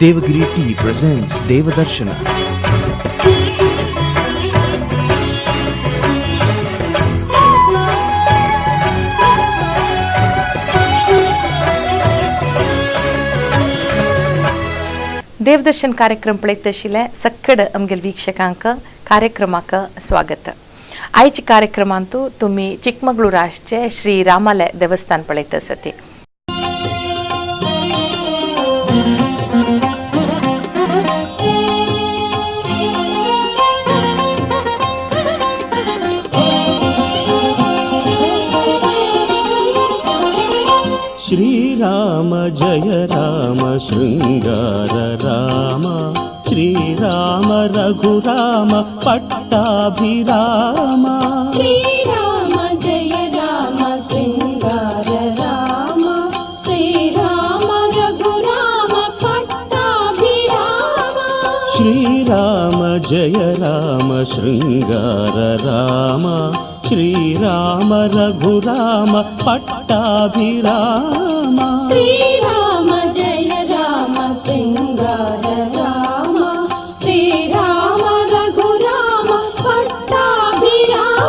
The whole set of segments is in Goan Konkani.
Devagiri Tea presents Devadarshana. Devadarshan कार्यक्रम पळयतशिले सक्कड आमगेल वीक्षकांक कार्यक्रमाक स्वागत. आयच्या कार्यक्रमांतु तुमी चिकमगळूर आसचे श्री रामालय देवस्थान पळयत आसती. श्रीराम जय राम शृंगार राम श्रीराम रघुराम पट्टाभिराम. श्रीराम जय राम शृंगार राम श्रीराम रघुराम पट्टाभिराम. श्रीराम जय राम शृंगार राम श्रीराम रघुराम पट्टाभिराम. श्रीराम जय राम शृंगार राम श्रीराम रघुराम पट्टाभिराम.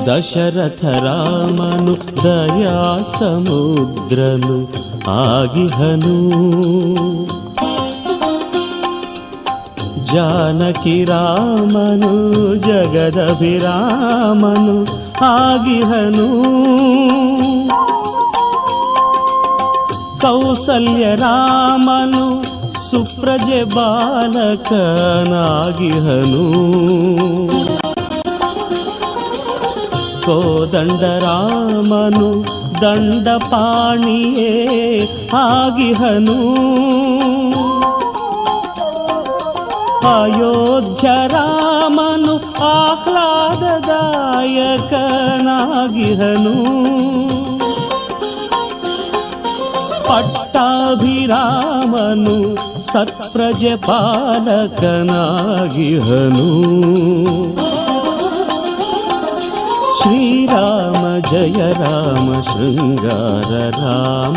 ದಶರಥ ರಾಮನು ದಯಾ ಸಮುದ್ರನು ಆಗಿಹನು. ಜಾನಕಿ ರಾಮನು ಜಗದಭಿರಾಮನು ಆಗಿಹನು. ಕೌಸಲ್ಯ ರಾಮನು ಸುಪ್ರಜೆ ಬಾಲಕನಾಗಿಹನು. ಕೋದಂಡ ರಾಮನು ದಂಡಪಾಣಿಯೇ ಆಗಿಹನು. ಅಯೋಧ್ಯ ರಾಮನು ಆಹ್ಲಾದದಾಯಕನಾಗಿಹನು. ಪಟ್ಟಾಭಿರಾಮನು ಸತ್ಪ್ರಜೆ ಪಾಲಕನಾಗಿಹನು. ಶ್ರೀರಾಮ ಜಯ ರಾಮ ಶೃಂಗಾರ ರಾಮ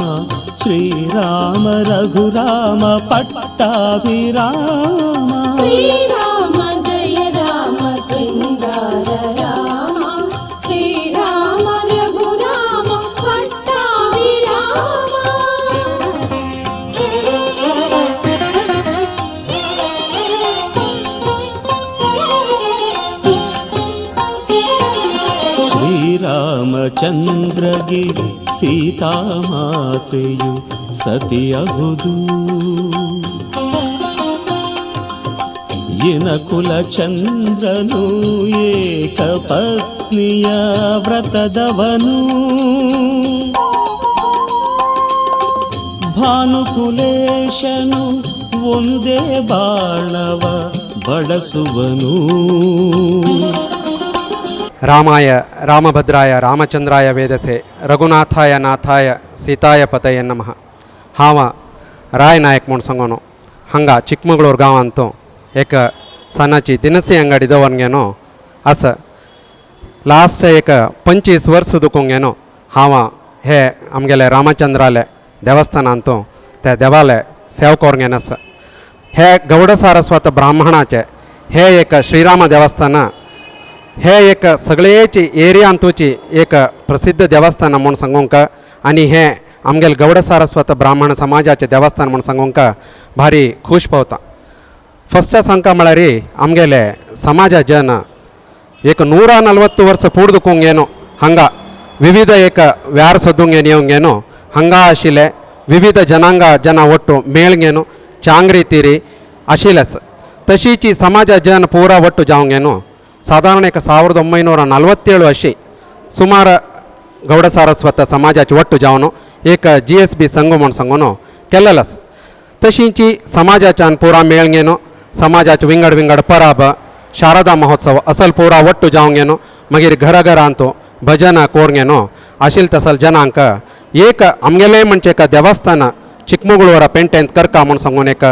ಶ್ರೀರಾಮ ರಘುರಾಮ ಪಟ್ಟಾಭಿರಾಮ. ಶ್ರೀರಾಮ ಜಯ ರಾಮ ಶೃಂಗಾರ ರಾಮ ಶ್ರೀರಾಮ ರಘುರಾಮ ಪಟ್ಟಾಭಿರಾಮ. ಶ್ರೀರಾಮಚಂದ್ರಗೆ ಸೀತಾಮಾತೆಯು ಸತಿಯಹುದು. ಇನಕುಲಚಂದ್ರನು ಏಕಪತ್ನಿಯ ವ್ರತದವನು. ಭಾನುಕುಲೇಶನು ಒಂದೇ ಬಾಣವ ಬಳಸುವನು. ರಾಮಾಯ ರಾಮಭದ್ರಾಯ ರಾಮಚಂದ್ರಾಯ ವೇದಸೆ ರಘುನಾಥಾಯ ನಾಥಾಯ सीताय पतये नमः. हांव राय नायक म्हूण सांगून हांगा चिकमगळूर गांवांत एक सणाची दिनसी अंगडी दवरून आसा. लास्ट एक 25 वर्स दुखूंक हांव हे आमगेले रामचंद्राले देवस्थानांत त्या देवाले सेव करून आसा. हे गौड सारस्वत ब्राह्मणाचे हे एक श्रीराम देवस्थान हे एक सगळेची एरियांतूची एक प्रसिद्ध देवस्थान म्हूण सांगूंक आनी हे आमगेले गौड सारस्वत ब्राह्मण समाजाचे देवस्थान म्हूण सांगूंक भारी खूश पावता. फस्ट सांगका म्हळ्यार आमगेले समाज जन एक 140 वर्स पूर्दुकूंगेनो हांगा विविध एक व्यार सोदूंगेन येवंगेनो हांगा आशिल्ले विविध जनांग जना ಒಟ್ಟು ಮೇಳ್ಗೇನು ಚಾಂಗ್ರಿ ತೀರಿ आशिल्लेच. तशीची समाज जन पूरा ಒಟ್ಟು जावंगेनो साधारण एक 1947 अशी सुमार गौड सारस्वत समाजाची ಒಟ್ಟು जावन एक GSB संघ म्हूण सांगून केलेलो आसा. तशींची समाजाच्यान पुरा मेळगेनो समाजाचे विंगड विंगड परब शारदा महोत्सव असल पुरा ಒಟ್ಟು जावंगेनो मागीर घरा घरांत भजन कोरगेनो आशिल तसल जनांक एक आमगेले म्हणजे एक देवस्थान चिकमगळूर पेंटेंत करका म्हूण सांगून एक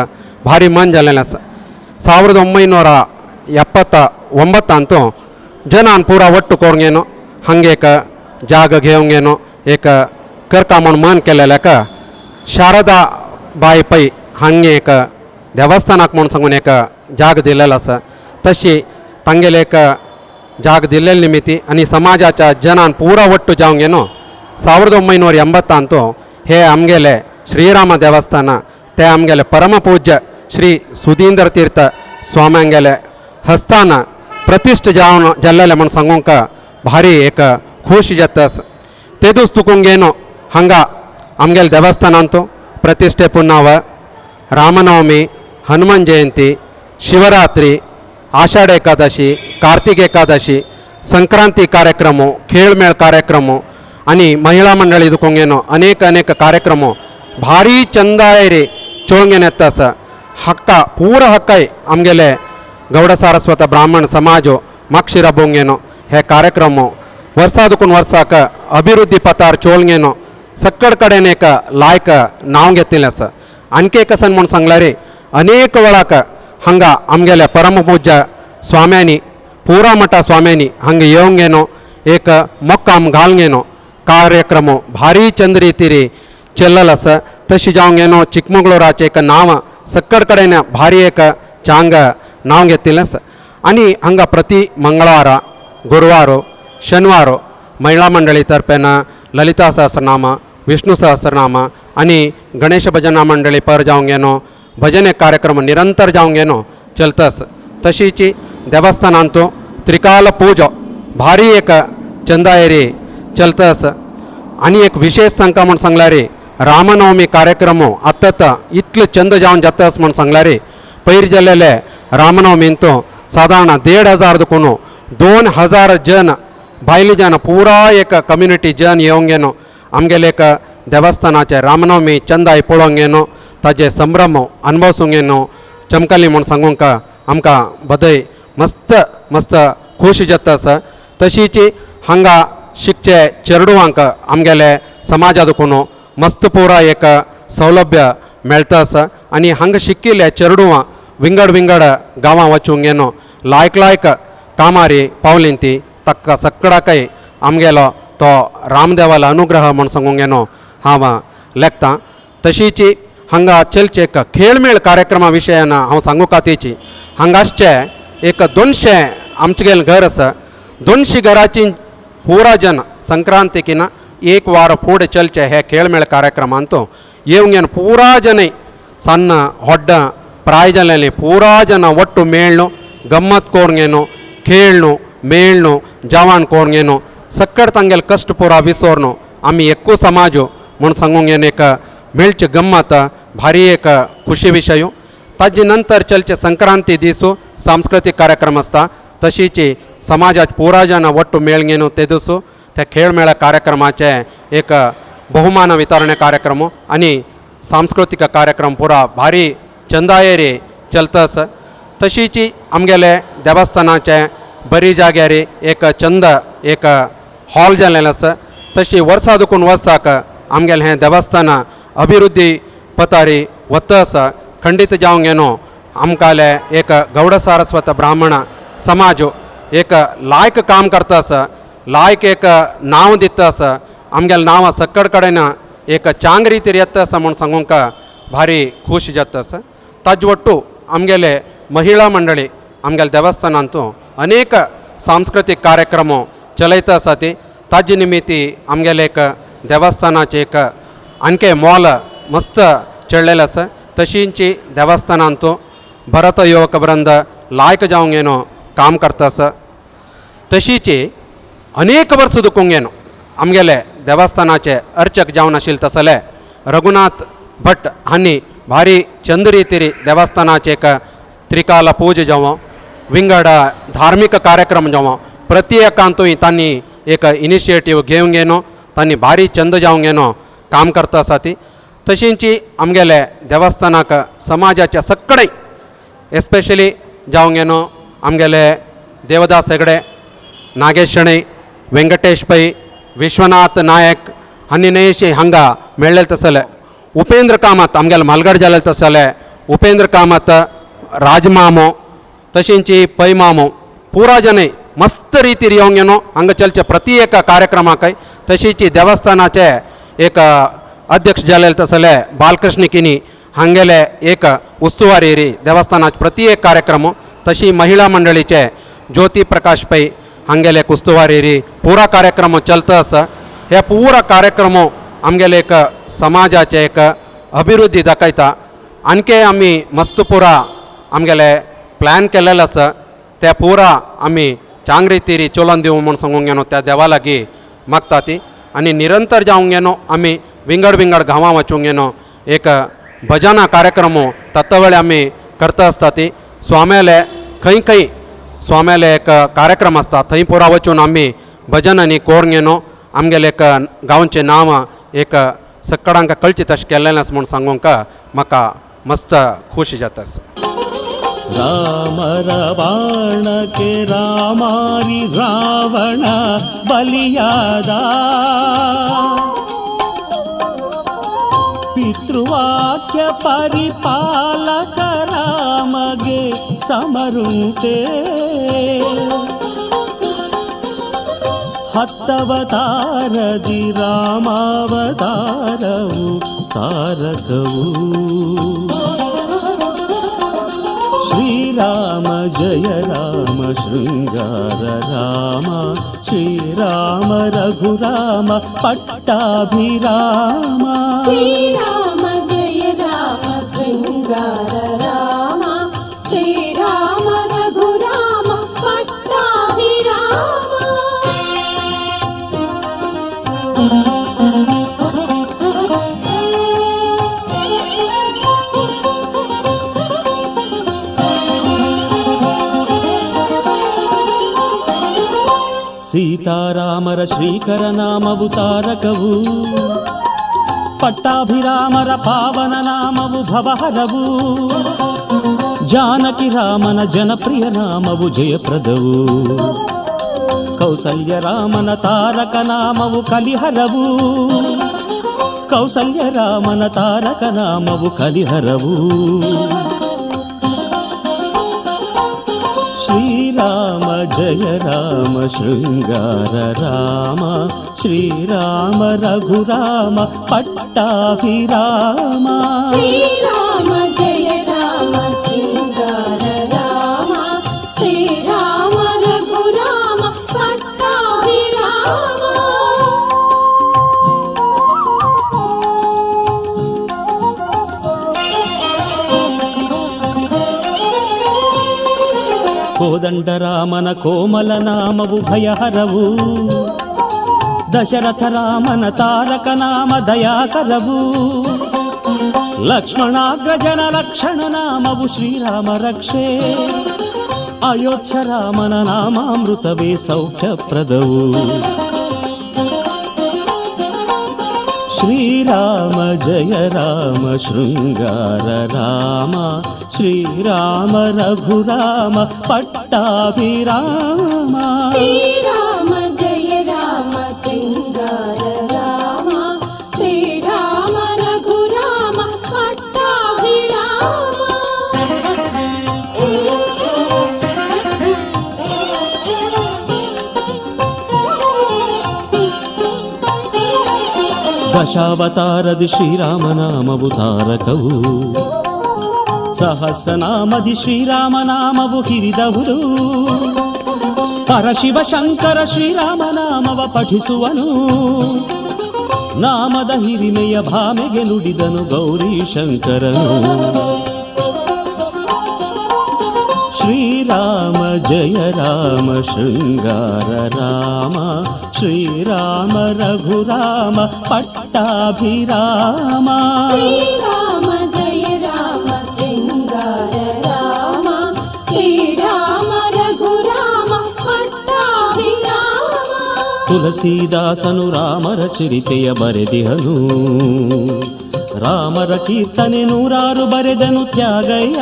भारी मन जालेलें आसा. 1900 1979 जनान पुरा ಒಟ್ಟು कोरंगेनो हांगे एक जाग घेवंगेनो एक करका म्हूण मन केलेल्याक शारदा बाय पै हांगे एक देवस्थानाक म्हूण सांगून एक जाग दिलेलो आसा. तशी तांगेले एक जाग दिल्लेले निमित्ती आनी समाजाच्या जनान पुरा ಒಟ್ಟು जावंगेनो 1980 हे आमगेले श्रीराम देवस्थान ते आमगेले परमपूज्य श्री सुधींद्र तीर्थ स्वाम्यांगेले हस्तान प्रतिष्ठ जावन जाल्लेले म्हूण सांगूंक भारी एक खुश जाता. तेदूस तुकुंगेनो हांगा आमगेले देवस्थानांतू प्रतिष्ठे पुन्नाव रामनवमी, हनुमान जयंती, शिवरात्री, आषाढ एकादशी, कार्तिक एकादशी, संक्रांती कार्यक्रम, खेळमेळ कार्यक्रम आनी महिळा मंडळी दुकोंगेनो अनेक अनेक कार्यक्रम भारी चंदायरी चोळंगेन येता आसा. हक्का पूरा हक्काय आमगेले गौड सारस्वत ब्राह्मण समाज माक्षी राबोवंगेनो हे कार्यक्रम वर्सा दुकून वर्साक अभिवृद्धी पथार चोळंगेनो सक्कड कडेन एक लायक नांव घेतिल्लें आसा. आणखी एक आसा म्हूण सांगल्यार अनेक वेळाक हांगा आमगेल्या परमपूज्य स्वाम्यांनी पुरा मठा स्वाम्यांनी हांगा येवंगेनो एक मोक्काम घालंगेनो कार्यक्रम भारी चंद रितीरी चल्लल आसा. तशी जावंगेनो चिकमगळूराचें एक नांव सक्कड कडेन भारी एक चांग नांव घेतिल्लें आसा. आनी हांगा प्रति मंगळवारा, गुरवार, शनिवार महिळा मंडळी तर्फेन ललिता सहस्रनाम, विष्णु सहस्रनाम आनी गणेश भजना मंडळी पर जावंगेनो भजन एक कार्यक्रम निरंतर जावंगेनो चलता आसा. तशीची देवस्थानांतू त्रिकाल पूजा भारी एक चंदायरी चलता आसा. आनी एक विशेष सांगता म्हूण सांगल्यार रामनवमी कार्यक्रम आतां इतले चंद जावन जाता आसा म्हूण सांगल्यार पयर जाल्लेले रामनवमींतू सादारण 1500 दुकून 2000 जन भायले जन पुरा एक कम्युनिटी जन येवंगेनो आमगेले एक देवस्थानाचे रामनवमी चंदाय पळोवंगेनो ताजे संभ्रम अनुभवसूंगेनो चमकली म्हूण सांगूंक आमकां बदय मस्त मस्त खुश जाता आसा. तशीची हांगा शिकचे चेडवांक आमगेले समाजा दुकून मस्त पुरा एक सौलभ्य मेळटा आसा. आनी हांगा शिकिल्ले चेडवां विंगड विंगड गांवां वचूंक लायक लायक कामारी पावलीं ती ताका सक्कडाकय आमगेलो तो रामदेवालो अनुग्रह म्हूण सांगूंक न्हू हांव लेखतां. तशीची हांगा चलचे एक खेळमेळ कार्यक्रमा विशयान हांव सांगू खातीची हांगा आसचे एक 200 आमचें घर आसा. 200 घराची पुरा जन संक्रांतीकिना एक वार फुडें चलचे हे खेळमेळ कार्यक्रमांत येवंक पुरा जन सಣ್ಣ ಹೊಡ್ಡ ಪ್ರಾಯ ಜನಲಿ ಪೂರಾ ಜನ ಒಟ್ಟು ಮೇಳ್ನು ಗಮ್ಮತ್ ಕೋರ್ಗೇನು खेळणू मेळणू जेवण कोरगेನು सक्कड तांगेले कश्ट पुरा विसोरनु आमी एक्कू समाज म्हूण सांगूंक एक मेळचे गम्मत भारी एक खुशी विशय. ताजे नंतर चलचे संक्रांती दिसू सांस्कृतीक कार्यक्रम आसता. तशीची समाजात पुरा जन ಒಟ್ಟು मेळगेನು ते दिसू त्या खेळमेळा कार्यक्रमाचे एक बहुमान वितरण कार्यक्रम आनी सांस्कृतीक कार्यक्रम पुरा भारी चंदायेरी चलता आसा. तशीची आमगेले देवस्थानाचे बरी जाग्यार एक चंद एक हॉल जाल्लें आसा. तशी वर्सा दुकून वर्साक आमगेलें हें देवस्थान अभिवृद्धी पथारी वता आसा. खंडीत जावंक न्हू आमकांले एक गौड सारस्वत ब्राह्मण समाज एक लायक काम करता आसा, लायक एक नांव दिता आसा. आमगेलें नांव सक्कड कडेन एक चांग रितीर येता आसा म्हूण सांगूंक भारी खूश जाता आसा. ताजे ಒಟ್ಟು आमगेले महिळा मंडळी आमगेले देवस्थानांतू अनेक सांस्कृतीक कार्यक्रम चलयता आसा. ती ताजे निमित्ती आमगेले एक देवस्थानाचे एक आणखे मोल मस्त चडलेलें आसा. तशींची देवस्थानांतू भरत युवक वृंद लायक जावंक न्हू काम करता आसा. तशीची अनेक वर्स दुखूंक न्हू आमगेले देवस्थानाचे अर्चक जावन आशिल्ले तसले रघुनाथ भट हांणी भारी चंद रितीरी देवस्थानाचे एक त्रिकाल पूजा जावं विंगड धार्मिक कार्यक्रम जावं प्रति एकांतूय तांणी एक इनिशिएटीव घेवंक न्हू तांणी भारी चंद जावंक न्हू काम करता आसा. ती तशींची आमगेले देवस्थानाक समाजाच्या सक्कडे एस्पेशली जावंक न्हू आमगेले देवदास हेगडे, नागेश शणै, वेंकटेश पै, विश्वनाथ नायक हांणी न्हय हांगा मेळ्ळेले तसले उपेंद्र कामत आमगेले मालगड जालेले तसले उपेंद्र कामत, राजमामो, तशेंच पै मामो पुरा जने मस्त रीतीर येवंक येनो हांगा चलचे प्रति एका कार्यक्रमाकय. तशीच देवस्थानाचे एक अध्यक्ष जालेले तसले बालकृष्ण किनी हांगेले एक उस्तुवारी देवस्थानाचे प्रति एक कार्यक्रम. तशी महिला मंडळीचे ज्योती प्रकाश पै हांगेले एक उस्तुवारी पुरा कार्यक्रम चलता आसा. हे पुरा कार्यक्रम आमगेले एक समाजाचे एक अभिवृद्धी दाखयता. आणखी आमी मस्त पुरा आमगेले प्लॅन केलेलो आसा ते पुरा आमी चांग रितीरी चलोवन दिवं म्हूण सांगूंक येनो त्या देवा लागीं मागता ती. आनी निरंतर जावंक येनो आमी विंगड विंगड गांवां वचूंक येनो एक भजना कार्यक्रम तत्त वेळे आमी करता आसता ती. स्वाम्याले खंय खंय स्वाम्याले एक कार्यक्रम आसता थंय पुरा वचून आमी भजन आनी कोरून येनो आमगेले एक गांवचें नांव एक सक्कडांक कळचें तशें केल्लें आसा म्हूण सांगूंक म्हाका मस्त खुशी जाता आसा. राम रवाणके रामारी रावण बलियादा पितृवाक्य परिपालक रामगे समरुते हत्तवतारदि रामावतारವು तारकವು. श्रीराम जय राम शृंगार राम श्रीराम रघुराम पट्टाभिराम. श्रीराम जय राम शृंगार राम श्रीराम रघुराम पट्टाभिराम. ಸೀತಾರಾಮರ ಶ್ರೀಕರ ನಾಮವು ತಾರಕವು ಪಟ್ಟಾಭಿರಾಮರ ಪಾವನ ನಾಮವು ಭವಹರವು ಜಾನಕಿ ರಾಮನ ಜನಪ್ರಿಯ ನಾಮವು ಜಯಪ್ರದವು ಕೌಸಲ್ಯ ರಾಮನ ತಾರಕ ನಾಮವು ಕಲಿಹರವು ಕೌಸಲ್ಯ ರಾಮನ ತಾರಕ ನಾಮವು ಕಲಿಹರವು. ಶ್ರೀರಾಮ ಜಯ ರಾಮ ಶೃಂಗಾರ ರಾಮ ಶ್ರೀರಾಮ ರಘುರಾಮ ಪಟ್ಟಾಭಿರಾಮ. ಶ್ರೀರಾಮ ಜಯ ರಾಮ ಶೃಂಗಾರ ರಾಮ ಶ್ರೀರಾಮ ರಘುರಾಮ ಪಟ್ಟಾಭಿರಾಮ. ಕೋದಂಡರಾಮನ ಕೋಮಲ ನಾಮವು ಭಯಹರವು ದಶರಥ ರಾಮನ ತಾರಕ ನಾಮ ದಯಾಕರವು ಲಕ್ಷ್ಮಣಾಗ್ರಜನ ಲಕ್ಷಣ ನಾಮವು ಶ್ರೀರಾಮ ರಕ್ಷೆ ಅಯೋಧ್ಯ ರಾಮನ ನಾಮಾಮೃತವೇ ಸೌಖ್ಯಪ್ರದವು. ಶ್ರೀರಾಮ ಜಯ ರಾಮ ಶೃಂಗಾರ ರಾಮ ಶ್ರೀರಾಮ ರಘುರಾಮ ಪಟ್ಟಾಭಿರಾಮ. ಶ್ರೀರಾಮ ಜಯ ರಾಮ ಶೃಂಗಾರ ರಾಮ ಶ್ರೀರಾಮ ರಘುರಾಮ ಪಟ್ಟಾಭಿರಾಮ. ದಶಾವತಾರದಿ ಶ್ರೀರಾಮನಾಮವು ತಾರಕವು ಸಹಸ್ರನಾಮದಿ ಶ್ರೀರಾಮನಾಮವು ಹಿರಿದವರು ಪರಶಿವ ಶಂಕರ ಶ್ರೀರಾಮನಾಮವ ಪಠಿಸುವನು ನಾಮದ ಹಿರಿಮೆಯ ಭಾಮೆಗೆ ನುಡಿದನು ಗೌರಿ ಶಂಕರನು. ಶ್ರೀರಾಮ ಜಯ ರಾಮ ಶೃಂಗಾರ ರಾಮ ಶ್ರೀರಾಮ ರಘುರಾಮ ಪಟ್ಟಾಭಿರಾಮ. ಶ್ರೀರಾಮ ಜಯ ರಾಮ ಶೃಂಗಾರ ರಾಮ ಶ್ರೀರಾಮ ರಘುರಾಮ ಪಟ್ಟಾಭಿರಾಮ. ತುಳಸೀದಾಸನು ರಾಮರ ಚರಿತೆಯ ಬರೆದಿಹನು ರಾಮರ ಕೀರ್ತನೆ ನೂರಾರು ಬರೆದನು ತ್ಯಾಗಯ್ಯ.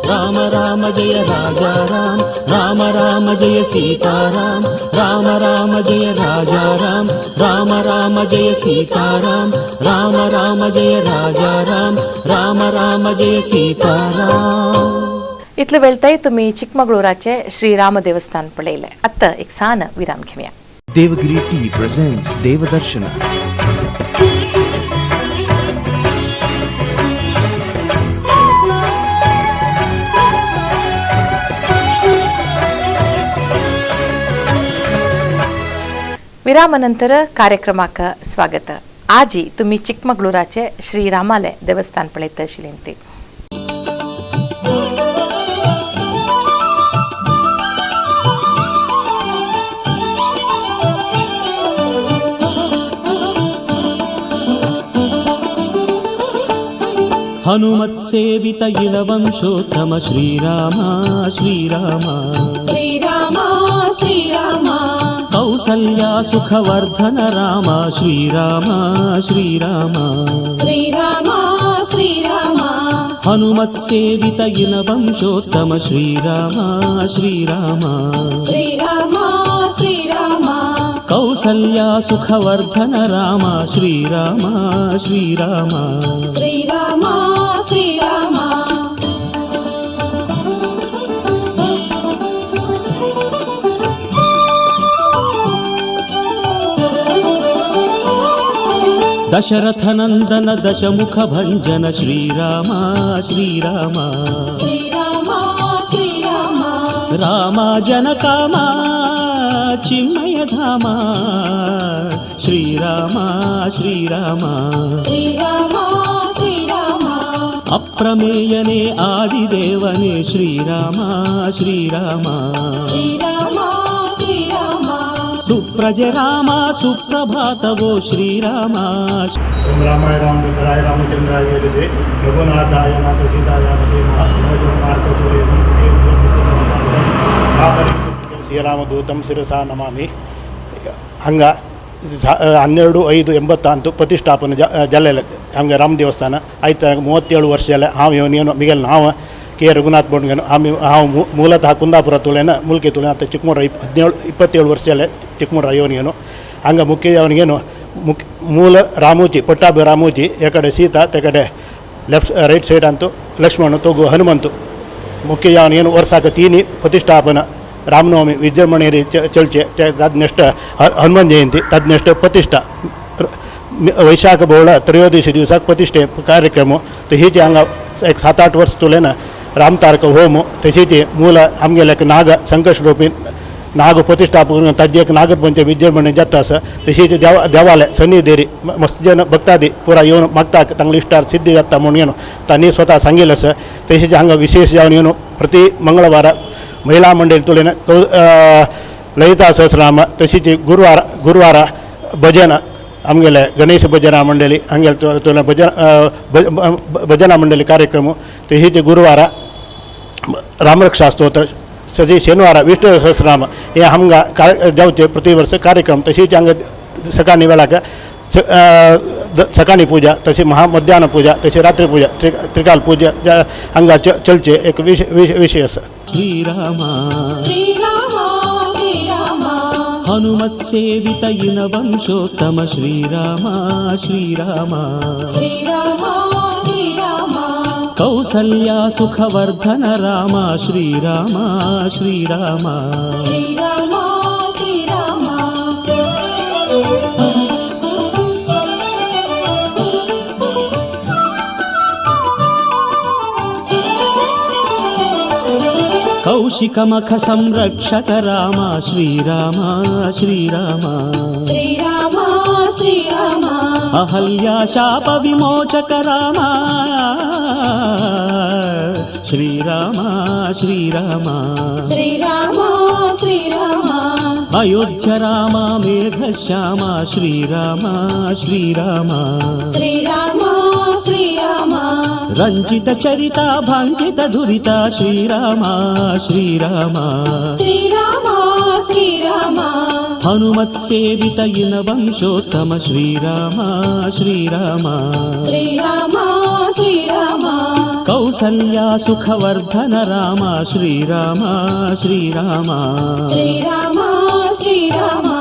ರಾಮ ರಾಮ ಜಯ ರಾಜಾ ರಾಮ ರಾಮ ರಾಮ ಜಯ ಸೀತಾರಾಮ ರಾಮ ರಾಮ ಜಯ ರಾಜಾ ರಾಮ ರಾಮ ರಾಮ ಜಯ ಸೀತಾರಾಮ ರಾಮ ರಾಮ ಜಯ ರಾಜಾ ರಾಮ ರಾಮ ರಾಮ ಜಯ ಸೀತಾರಾಮ. इतले वेळताय तुम्ही चिकमगळूराचे श्री राम देवस्थान पळयलें. आतां एक सान विराम घेवया. Devagiri Tea presents Devadarshana. विरामानंतर कार्यक्रमाक स्वागत. आजी तुम्ही चिकमगळूराचे श्री रामालय देवस्थान पळयत आशिल्लें ते. हनुमत्सेवित इलवंशोत्तम श्रीराम श्रीराम श्रीराम श्रीराम कौसल्या सुखवर्धन राम श्रीराम श्रीराम श्रीराम श्रीराम हनुमत्सेवित इलवंशोत्तम श्रीराम श्रीराम श्रीराम श्रीराम कौसल्या सुखवर्धन राम श्रीराम श्रीराम श्रीराम श्रीराम. दशरथनंदन दशमुख भंजन श्रीराम श्रीराम श्रीराम श्रीराम राम जनकामा चिन्मय धामा श्रीराम श्रीराम श्रीराम श्रीराम अप्रमेयने आदिदेवने श्रीराम श्रीराम श्रीराम श्रीराम सुप्रज राम सुप्रभातवो श्रीराम. ओम रामाय रामभद्राय रामचंद्राय वेदसे रघुनाथाय नाथ सीताय पते ಶ್ರೀರಾಮದೂತಂ ಶಿರಸಾ ನಮಾಮಿ. ಹಂಗ 12/5/80 ಪ್ರತಿಷ್ಠಾಪನೆ ಜಲ್ಲೆಲ್ಲ ಹಂಗೆ ರಾಮ ದೇವಸ್ಥಾನ ಆಯ್ತು. 37 ವರ್ಷ ಎಲ್ಲ ಹಾವು ಇವನೇನು ಮಿಗಲ್ ನಾವು ಕೆ ರಘುನಾಥ್ ಬೋಂಡ್ಗನು ಆಮಿ ಹಾವು ಮೂಲತಃ ಕುಂದಾಪುರ ತುಳೆನ ಮುಲ್ಕಿ ತುಳೆ ಅಂತ ಚಿಕ್ಕಮೂರ 17 27 ವರ್ಷ ಎಲ್ಲ ಚಿಕ್ಕಮೂರ ಇವನಿಗೇನು ಹಂಗೆ ಮುಖ್ಯ ಅವನಿಗೇನು ಮುಖ್ಯ ಮೂಲ ರಾಮೋಜಿ ಪಟ್ಟಾಭಿ ರಾಮೋಜಿ ಎಕಡೆ ಸೀತಾ ತೆಕಡೆ ಲೆಫ್ಟ್ ರೈಟ್ ಸೈಡ್ ಅಂತೂ ಲಕ್ಷ್ಮಣ ತೊಗು ಹನುಮಂತು ಮುಖ್ಯ ಅವನಿಗೇನು ವರ್ಷಾಕ ತೀನಿ ಪ್ರತಿಷ್ಠಾಪನ ರಾಮನವಮಿ ವಿಜೃಂಭಣೆಯಲ್ಲಿ ಚಲ್ಚೆ ತದ್ ನೆಕ್ಸ್ಟ್ ಹನುಮಾನ್ ಜಯಂತಿ ತದ್ ನೆಕ್ಸ್ಟ್ ಪ್ರತಿಷ್ಠಾ ವೈಶಾಖ ಬಹುಳ ತ್ರಯೋದಶಿ ದಿವಸ ಪ್ರತಿಷ್ಠೆ ಕಾರ್ಯಕ್ರಮ. तशीच हांगा एक 7-8 वर्स तुलेन रामतारक होम तशीच मूल आमगेले नाग संकट रूपी नाग प्रतिष्ठापक ताजे एक नागरपंचमी विजृंभणे जाता आसा. तशीच देवालय सनी देरी मस्त जन भक्तादी पुरा येवन मागता तांगले इश्टार सिद्धी जाता म्हणून येवन तांणी स्वता सांगिल्लें आसा. तशीच हांगा विशेष जावन येवन प्रति मंगळवारा महिला मंडळ तुलेन ललिता सहस्रनाम तशीच गुरुवार गुरुवारा भजन आमगेले गणेश भजना मंडळी हांगेले तुलेन भजना मंडळी कार्यक्रम. तशीच गुरुवारा रामरक्षा स्तोत्र सजी शनिवार विष्णु सहस्रनाम हे हांगा जावचे प्रति वर्स कार्यक्रम. तशीच हांगा सकाळी वेळाक सकाळी पूजा तशी महा मध्यान्ह पूजा तशी रात्री पूजा त्रिकाल पूजा हांगा चलचे एक विशय आसा. श्रीराम श्रीराम श्रीराम हनुमत्सेवित इनवंशोत्तम श्रीराम श्रीराम श्रीराम श्रीराम कौसल्या सुखवर्धन राम श्रीराम श्रीराम श्रीराम श्रीराम. कौशिकमख संरक्षक राम श्रीराम श्रीराम श्रीराम श्रीराम अहल्या शाप विमोचक राम श्रीराम श्रीराम श्रीराम श्रीराम अयोध्या राम मेघश्याम श्रीराम श्रीराम श्रीराम श्रीराम रंजित चरिता भांजित धुरिता श्रीराम श्रीराम श्रीराम श्रीराम हनुमत्सेवित इनवंशोत्तम श्रीराम श्रीराम श्रीराम श्रीराम कौसल्या सुखवर्धन राम श्रीराम श्रीराम श्रीराम श्रीराम.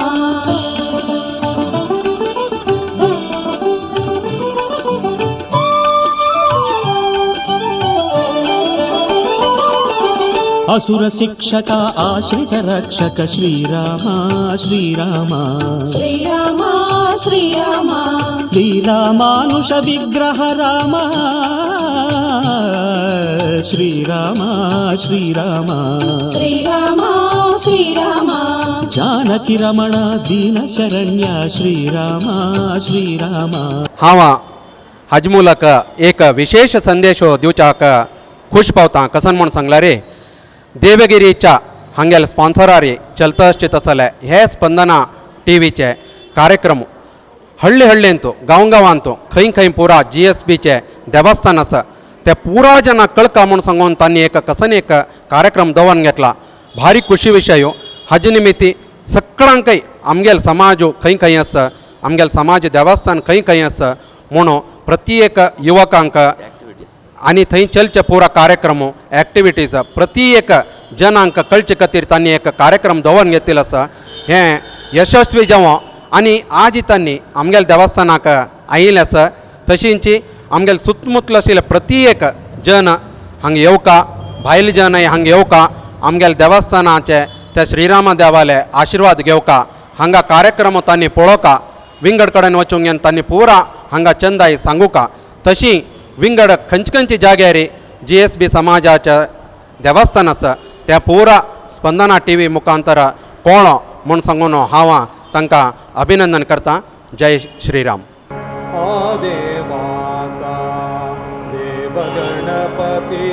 असुर शिक्षक आश्रित रक्षक श्रीराम श्रीराम श्रीराम श्रीराम लीलामानुष विग्रह राम श्रीराम श्रीराम श्रीराम श्रीराम जानकी रमण दीन शरण्य श्रीराम श्रीराम हांव हाजे ಮೂಲಕ एक विशेष संदेशो दिवच्याक खुश पावता. कसन म्हूण सांगला रे, देवगिरीच्या हांगेले स्पॉन्सरारी चलतश्चे तसले हे स्पंदना टी व्हीचे कार्यक्रम हळ्ळी हळ्ळेंतू गांव गांवांतू खंय खंय पुरा जी एस बीचे देवस्थान आसा ते पुरा जना कळका म्हूण सांगून तांणी एक कसन एक कार्यक्रम दवरून घेतला. भारी खुशी विशय. हाजे निमित्ती सगळ्यांकय आमगेल समाज खंय खंय आसा, आमगेल समाज देवस्थान खंय खंय आसा म्हणून प्रत्येक युवकांक आनी थंय चलचे पुरा कार्यक्रम एक्टिविटीज प्रत्येक जनांक कळचे खातीर तांणी एक कार्यक्रम दवरून घेतिल्लो आसा. हें यशस्वी जावं आनी आज तांणी आमगेल देवस्थानाक आयिल्लें आसा. तशींची आमगेल सुतमुतलो आशिल्ले प्रत्येक जन हांगा येवका, भायले जनय हांगा येवका, आमगेल देवस्थानाचे त्या श्रीराम देवाले आशिर्वाद घेवका, हांगा कार्यक्रम तांणी पळोवका, विंगड कडेन वचूंक येवन तांणी पुरा हांगा चंदाय सांगूका. तशी विंगड खंयचे खंयचे जाग्यार जी एस बी समाजाच्या देवस्थान आसा त्या पुरा स्पंदना टी व्ही मुखांतर कोणो म्हूण सांगून हांव तांकां अभिनंदन करता. जय श्रीराम. देवाचा देव गणपती,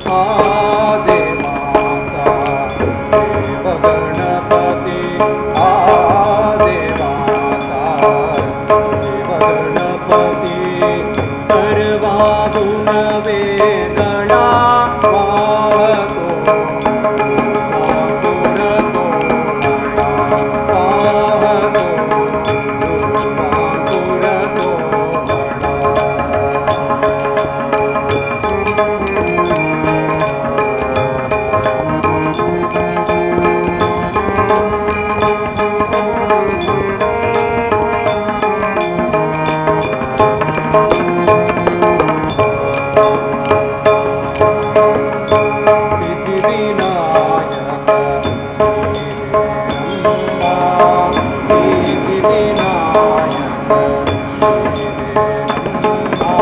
देवाचा देव गणपती, देवाचा देव गणपती, सर्वा गुण वेगळा वाहतो, गुण कोमळा वाहतो, गुण कोमळा. सिद्धिविनायक श्रीहेरंबा, सिद्धिविनायक श्रीहेरंबा,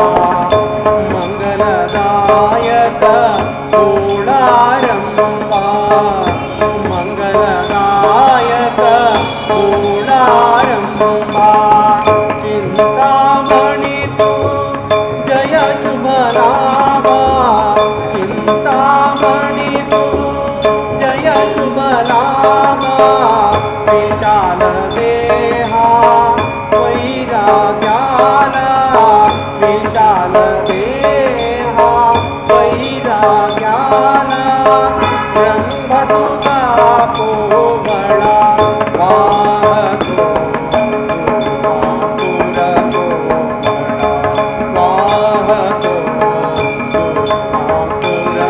मंगलदायक पूर्णारंबा, मंगलदायक पूर्णारंबा, चिंतामणि तू जय शुभ लाभा, चिंतामणि तू जय शुभ लाभा, विशाल देहा वैराग्याला, विशाल देहा वैराग्याला, ब्रह्म तुझा कोमळा वाहतो, पुर कोमळा वाहतो, पुर कोमळा.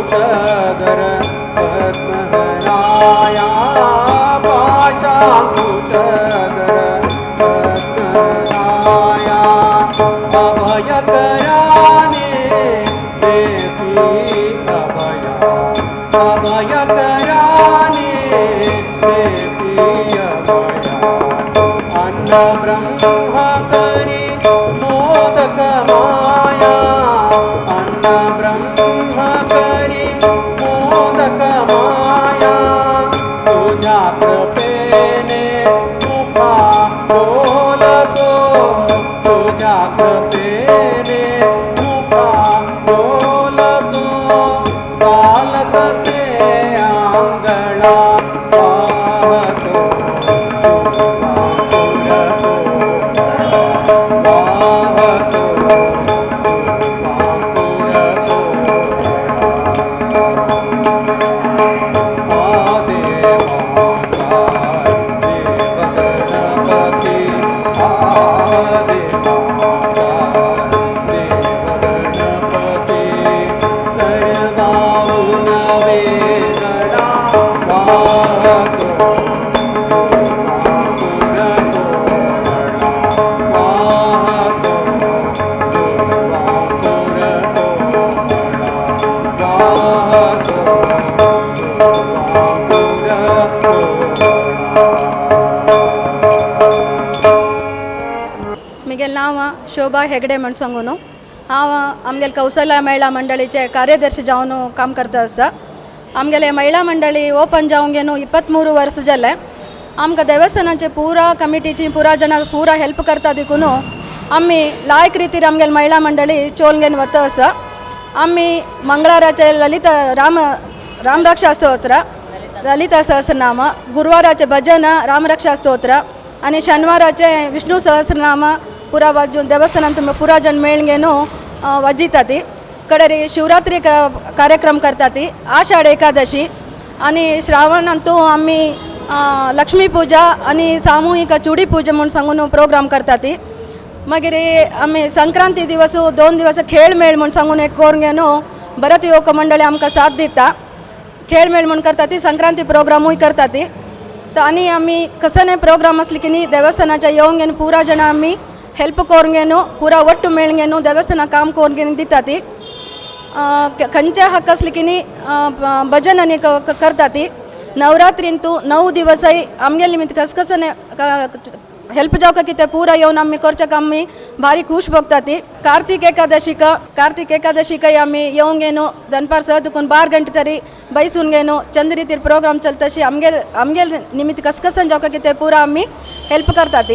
पाशांकुशधर पद्महराया, पाशांकुशधर पद्महराया, अभयकराने देसी अभया, अभयकराने देसी अभया, अन्न ब्रह्म करी मोदक माया, अन्न ब्रह्म करी मोदक माया, तुझ्या कृपेने मुखा बोलतो, तुझ्या कृपेने मुखा बोलतो, चालत ते आंगणा वाहतो, पुर कोमळा वाहतो, पुर कोमळा. शोभा हेगडे म्हण सांगून हांव आमगेले कौशल्या महिळा मंडळीचे कार्यदर्शी जावन काम करता आसा. आमगेले महिळा मंडळी ओपन जावंक न्हू 23 वर्स जालें. आमकां देवस्थानाचे पुरा कमिटीची पुरा जाणां पुरा हेल्प करता देखून आमी लायक रितीर आमगेले महिळा मंडळी चोलगेन वता आसा. आमी मंगळाराचे ललित रामरक्षा स्तोत्र, ललिता सहस्रनाम, गुरुवाराचे भजन रामरक्षा स्तोत्र आनी शनिवाराचे विष्णू सहस्रनाम पुरा वाजून देवस्थानांत पुरा जण मेळगेनो वाजयतात. कडेरी शिवरात्री कार्यक्रम करतात, आषाढ एकादशी आनी श्रावणांतू आमी लक्ष्मी पूजा आनी सामूहिक चुडी पूजा म्हूण सांगून प्रोग्राम करतात. मागीर आमी संक्रांती दिवस 2 दिवस खेळ मेळ म्हूण सांगून एक करून भरत युवक मंडळी आमकां साथ दिता. खेळ मेळ म्हूण करतात, संक्रांती प्रोग्रामूय करतात. तर आनी आमी कसने प्रोग्राम आसले की न्ही देवस्थानाच्या येवंक घेवन पुरा जाणां आमी हेल्प करून घेवन पुरा ಒಟ್ಟು मेळून देवस्थाना काम करून घेवन दितात. खंयचे हक्क आसले की न्ही भजन आनी करतात. नवरात्रींतू 9 दिवसय आमगेले निमित्त कसकसने हेल्प जावका कितें पुरा येवन आमी करच्याक आमी भारी खूश भोगतात. कार्तिक एकादशीकय आमी येवन घेवन दनपार स दुकून 12 गंटे तरी बैसून घेवन चंद रितीर प्रोग्राम चलता. आमगेल आमगेल निमित्त कसकसन जावका कितें पुरा आमी हेल्प करतात.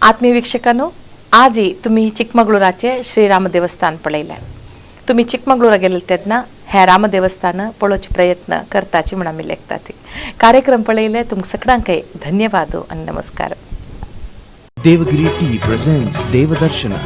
आत्मीय वीक्षकांनो, आजही तुम्ही चिकमगळूराचे श्रीराम देवस्थान पळयलें. तुमी चिकमगळूरा गेले तेन्ना हें राम देवस्थान पळोवचे प्रयत्न करताची म्हूण आमी लेखतात. कार्यक्रम पळयले तुमकां सगळ्यांकय धन्यवाद आनी नमस्कार. Devagiri Tea presents Devadarshana.